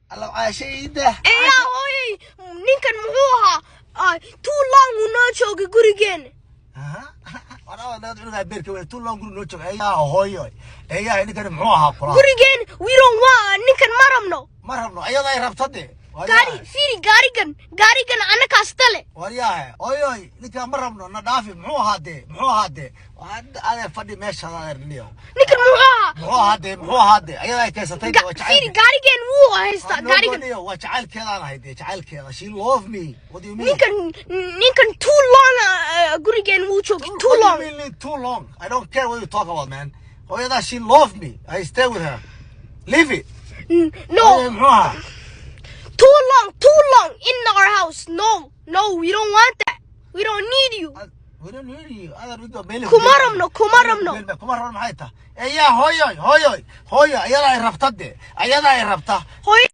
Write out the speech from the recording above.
Alla, Caashayda. Eeyaa, hooyay, ninkan muxuu ahaa? Too long uu noo joogay gurigeena. Cunugaa beerka weyn, too long guri noo jooga. Eeyaa, hooyo, eeyaa, ninkani muxuu ahaa kula? Gurigeena we don't want ninkan, ma rabno. Ma rabno, ayada ay rabto de. Gaari, fiiri, gaarigan, gaarigan annakaas tale. Waryaahe, hooyoy, ninkaan ma rabno, na dhaafi. Muxuu ahaa dee? Muxuu ahaa dee? Adeer, fadhi meesha, adeer niyo. Ninkan muxuu ahaa? Muxuu ahaa dee? Muxuu ahaa dee? Ayada ay keysatay de, waa Fiiri, jacaylka. Gaarigeen wuu haystaa gaarigan. Niyo, waa jacaylkeedaan ahay dee, jacaylkeeda. She love me. What do you mean? Ninkan too long gurigeen wuu joogay too What do long. you mean too long? I don't care what you talk about, man. Hooyadaa, she love me. I stay with her. Leave it. No. Hooyo, muxuu ahaa? Too long, too long in our house. No, we don't want that. We don't need you. We don't need you. Adeer, mid waa meel. Kuma rabno, kuma rabno. Kuma rabno maxay tahay? Eeyaa, hooyoy, hooyoy, hooyo, ayada ay rabta dee, ayada ay rabta. Hooyo.